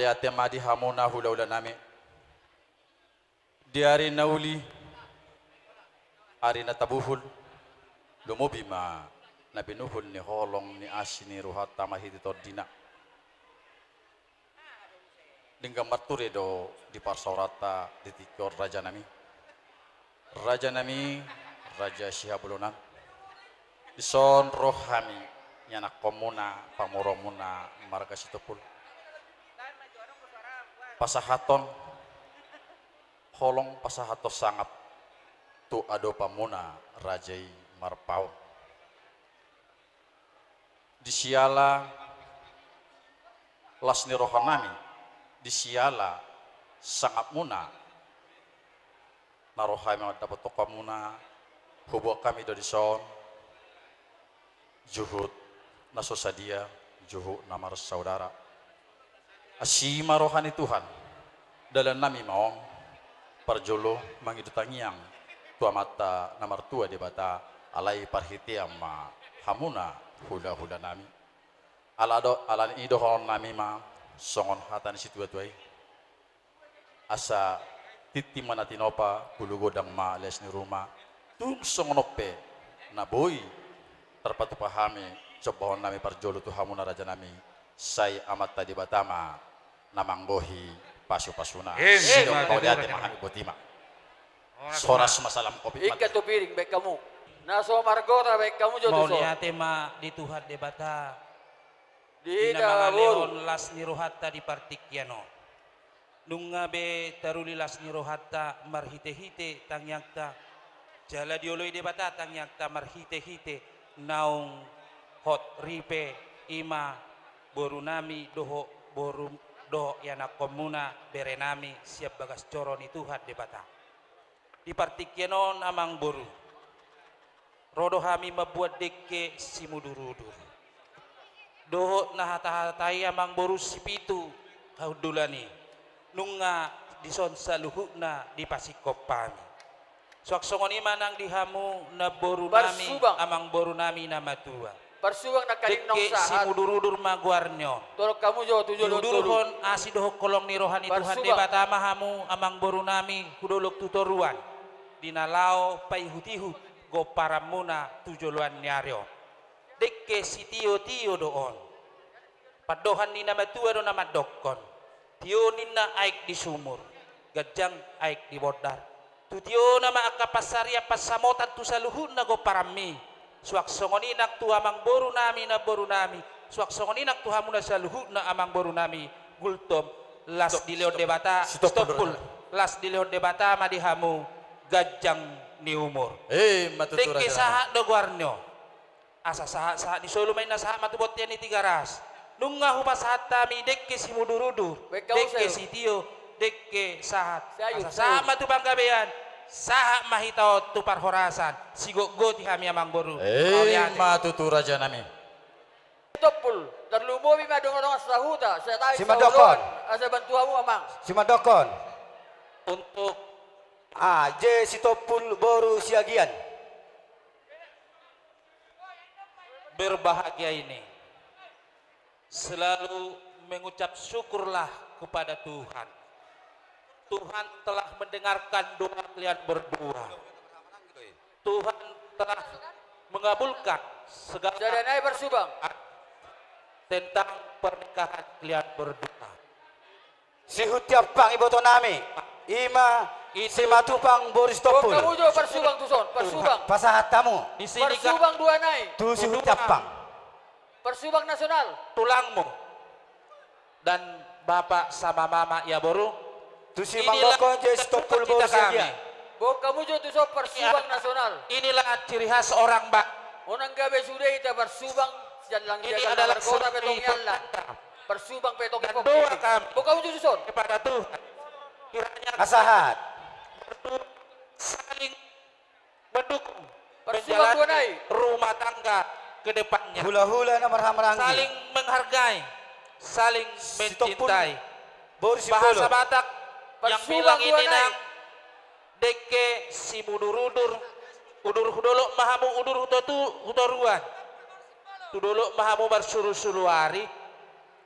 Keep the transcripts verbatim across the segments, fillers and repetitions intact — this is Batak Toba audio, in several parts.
Mauliate ma di hamuna hulahulanami. Di ari na uli, ari na tabuhul, lumobi ma na binuhul ni holong ni asi ni rohanta marhite tondina. Denggan marture do di parsaoranta di tingki on, rajanami. Rajanami, Raja Sihabolonan. Dison ro hami, ianakkonmuna, pamoruonmuna, marga Sitompul. Pasahathon holong, pasahathon sangap tu adopanmuna raja i Marpaung. Di siala las ni rohanami, di siala sangapmuna, na ro hami mandapothon hamuna, huboan hami do dison juhut na so sadia, juhut na marsaudara. Asi ma roha ni Tuhan, dalannami ma on, parjolo mangido tangiang tu Amanta na martua Debata, alai parhitean ma hamuna hulahulanami. Ala do, ala ni i dohononnami ma songon hata ni situatua i: Asa tintin ma na tinopa, bulu godang ma les ni ruma. Tung songon on pe na boi tarpatupa hami, combahonnami parjolo tu hamuna rajanami, sai Amanta Debata ma na manggohi pasupasuna. Em, Sidok mauliate ma hami, botima. Horas ma. Horas ma salam kopi. Ingka tu piring baen hamu. Na so margota baen hamu jo tu so. Mauliate ma di Tuhan Debata. Di hita na mangalehon las ni rohanta di partingkian on. Nunga be taruli las ni rohanta marhitehite tangiangta, jala dioloi Debata tangiangta marhitehite naung hot ripe, i ma borunami dohot boru, dohot ianakkonmuna, berenami sian bagas joro ni Tuhan Debata. Di partingkian on, amangboru, ro do hami mambuat dengke simudurudur. Dohot na hatahatai, amangboru, sipitu hahundulan i, nunga dison saluhutna dipasingkop hami. Suang songon i ma nang di hamu namborunami, parsubang, amangborunami na matua. Parsubang nangkaning naung sahat. Dengke simudurudur ma goarni on. Tolong hamu jo tu jolo tolu. Diudurhon asi dohot holong ni roha ni Tuhan Debata ma hamu, amangborunami, hu dolok tu toruan, di na laho paihutihut gomparanmuna tu joloan ni ari on. Dengke sitiotio do on. Pandohan ni na matua do na mandokkon: Tio ninna aek di sumur, ganjang aek di bondar. Tu tiona ma angka pansarian pansamotan tu saluhutna gomparanmi. Suang songon i nang tu amangborunami namborunami, suang songon i nang tu hamuna saluhutna amangborunami Gultom, las dilehon Debata, Sitompul, Sitompul, las dilehon Debata ma di hamu ganjang ni umur. Ima tutu, raja. Dengke sahat do goarni on. Asa sahatsahat ni solu ma inna, sahat ma tu bontean ni Tigaras. Nunga hupasahat hami dengke simudurudur, dengke sitio, dengke sahat. Asa sahat ma tu panggabean, sahat ma hita on tu parhorasan. Sigotgoti hami, amangboru. Ima tutu, rajanami. Sitompul, tarlumobi ma dongan-dongan sahuta, sai tahi sahuta, asa bantu hamu, amang. Simandokkon. Untuk A J Sitompul boru Siagian. Berbahagia ini, selalu mengucap syukurlah kepada Tuhan. Tuhan telah mendengarkan doa kalian berdua. Tuhan telah mengabulkan segala tentang pernikahan kalian berdua. Sihut Tiampang ibotonami, ima Simatupang boru Sitompul. Pasahat hamu. Parsubang dua nai. Tu Sihut Tiampang. Parsubang nasional. Tulangmu dan bapak sama mama, ya boru. Tu si manggokkon J Sitompul boru Siagian. Boan hamu jo tu son parsubang nasional. Inilah ciri khas orang Batak. Unang gabe sude hita parsubang sian langit. Ini adalah seni Batak. Parsubang pe tong i. Dan doa kami kepada Tuhan, kiranya asa saling mendukung menjalani rumah tangga ke depannya. Hula-hula na marhamaranggi. Saling menghargai, saling mencintai. Bahasa Batak yang bilang ini, nang, dengke simudurudur, udur hu dolok ma hamu, udur hu totu, hu toruan. Tu dolok ma hamu marsulusuluari,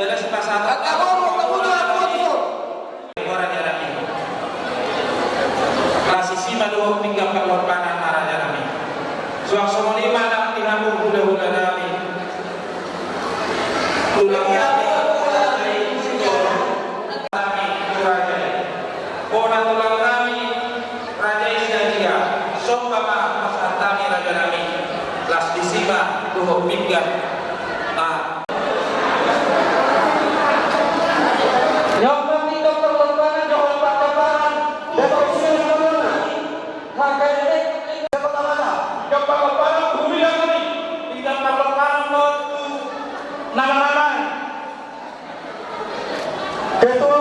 Jala sipasahat. Angka boru, angka boru, angka boru. Raja nami. Las disi ma dohot pinggan pangorbanan, raja nami. Suang songon i ma nang di hamu hulahula nami. Tulang nami, raja i. Nami, raja i. Bona tulang nami, raja i Siagia. Somba ma pasahat nami, raja nami. Las disi ma dohot pinggan. Ah. Ketua